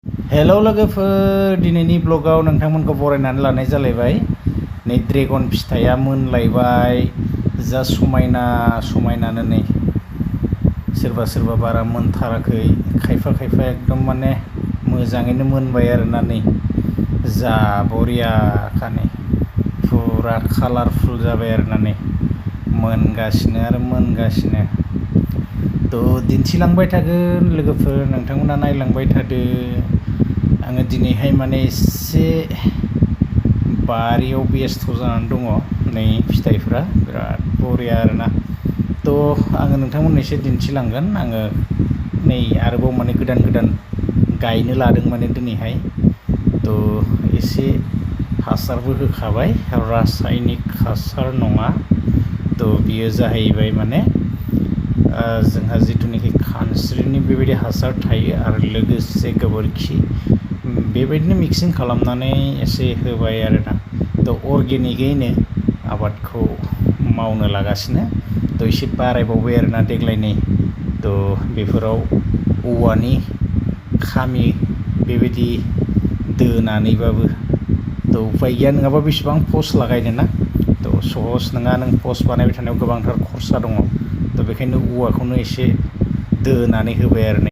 Hello लोगोफोर, दिनैनि ब्लगाव नोंथांमोनखौ बरायनानै लानाय जालायबाय। नै ड्रेगन फिथाइया मोनलायबाय, जा समायना समायनानो नै सोरबा सोरबा बारा मोनथाराखै, खायफा खायफा एकदम माने मोजाङैनो मोनबाय आरोना। नै जा बरियाखानै फुरा कालारफुल जाबाय आरोना। नै मोनगासिनो आरो मोनगासिनो। थ' दिन्थिलांबाय थागोन लोगोफोर, नोंथांमोना नायलांबाय थादो। आङो दिनैहाय माने एसे बारियाव बेस्थ' जानानै दङ। नै फिथाइफ्रा बिराद बरिया आरोना। थ' आङो नोंथांमोननो एसे दिन्थिलांगोन। आङो नै आरोबाव माने गोदान गोदान गायनो लादों माने दिनैहाय। थ' एसे हासारबो होखाबाय, रासायनिक हासार नङा। थ' बियो जाहैबाय माने जोंहा जिथुनाखि खानस्रिनि बेबायदि हासार थायो आरो लोगोसे गोबोरखि, बेबायदिनो मिक्सिं खालामनानै एसे होबाय आरोना। थ' अर्गेनिकैनो आबादखौ मावनो लागासिनो। थ' एसे बारायबावबाय आरोना देग्लायनि। थ' बेफोराव औवानि खामि बेबायदि दोनानैबाबो, थ' उफाय गैया, नङाबा बेसेबां पस्ट लागायनो ना। थ' सहस नङा, नों पस्ट बानायबाय थानायाव गोबांथार खरसा दङ। थ' बेखायनो औवाखौनो एसे दोनानै होबाय आरो।